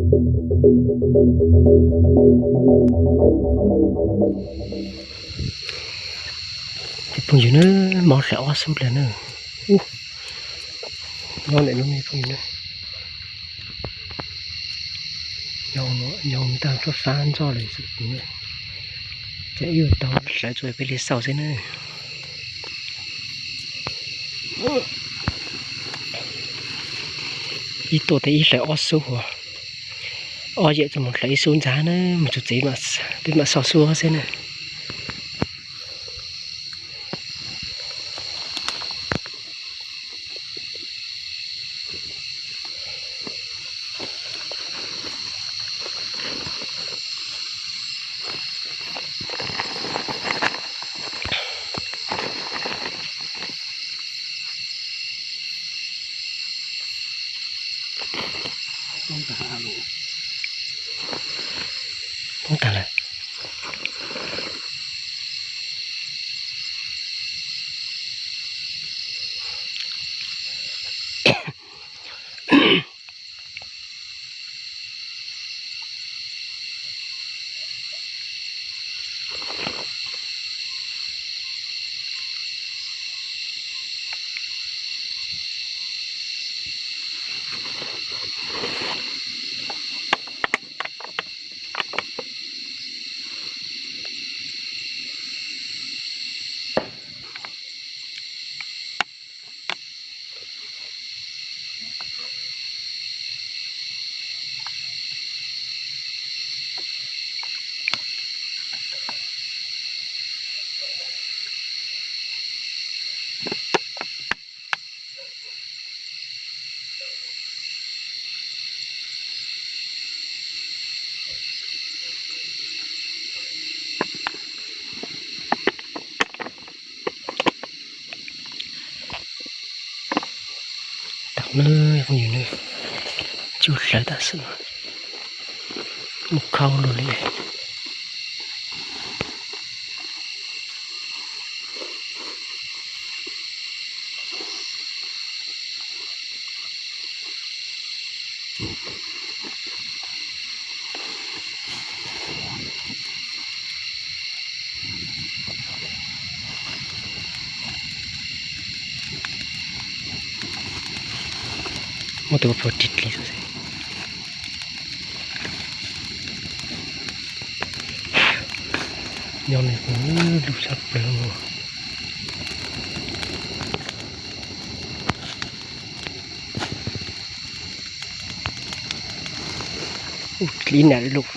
Phooj ywg na, mob hlawv ob xub lawm na. Ub, nyob ntawm no ne phooj ywg na. Nyob tag fab fab ntsoj lawm xwb. Ces ib tau hlawv tsuas peb li xaus xwb na. Ib tuaj tes ib hlawv ob xub uas, ob yam tsuas mus hlawv ib xub ntxhab na, mus txog tsev peb mam xaus xub xwb na. Poob tag lawm. Tau na, phooj ywg na, tsuas hlawv tam sim no mus khau lug li. Muaj tus phuam ris dlis xwb. Nyob li kuv lub sab plawg. Ub, dlib nam lub.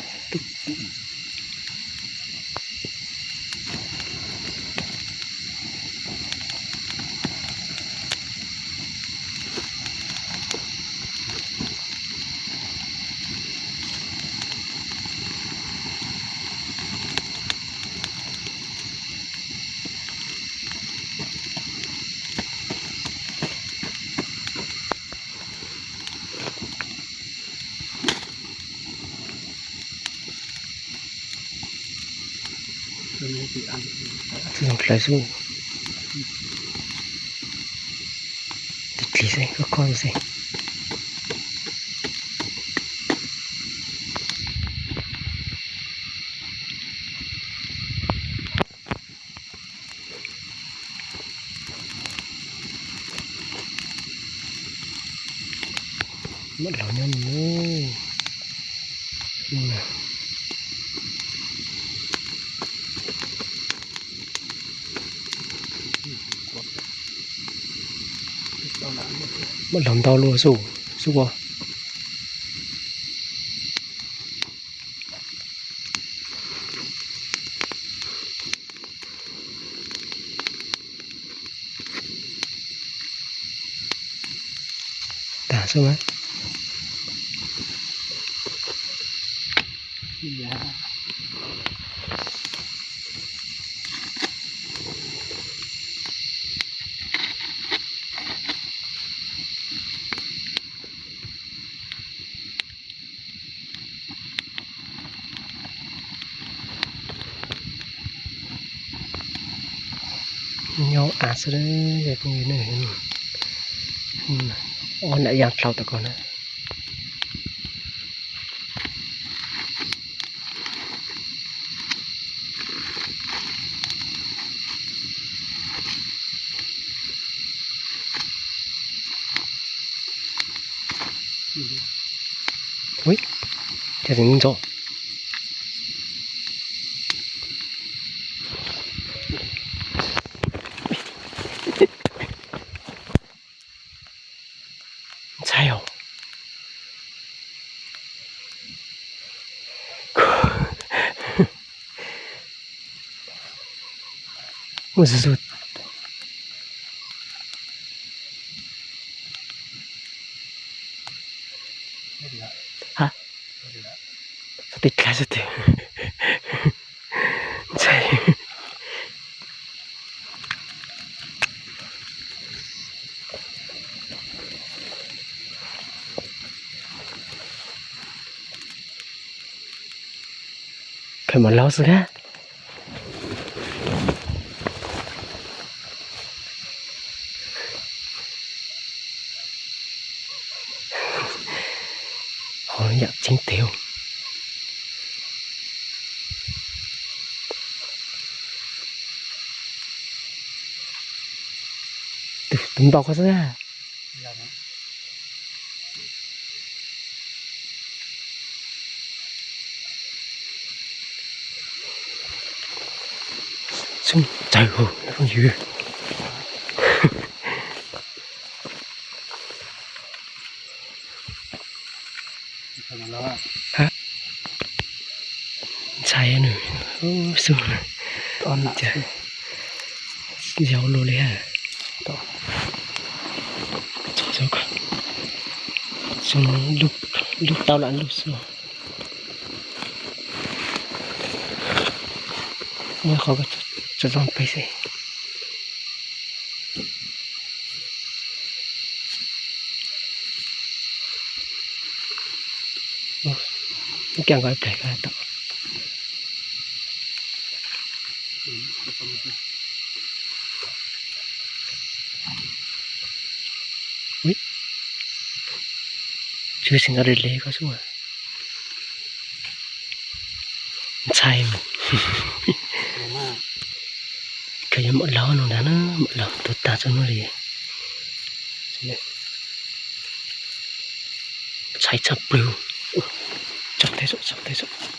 Zoo hlawv xwb. Tig dlig xwb, koj koj xwb. Muab los nyob mus. Muab los ntau luaj xwb, xwb ua. Tag xwb mas. Nyob av xwb, phooj ywg ne. Ob nam yaj dlhau tom ko na. Ui, cas ntxov. Ntshai os. Mus zuj zus. Ha, sab tid dlav sab tid. Ntshai. Khaws mam laub xwb kab. Ho yam tseeb tiag. Tus npau qhov xwb. Txawg hu phooj ywg. Ntshai nws xub, yau luaj li ha. Lub tau lam lub xwb. Muaj qhov tsom zoo pem xwb. Muab kiag nkaus ib pliag ko tau. Tswv tsis nto li li ko xwb. Ntshai mus. Khaws yuav mam laub no ntag na, mam laub tus tag txog no li. Ntshai tshaj plaws. Tsom tej zaum, tsom tej zaum.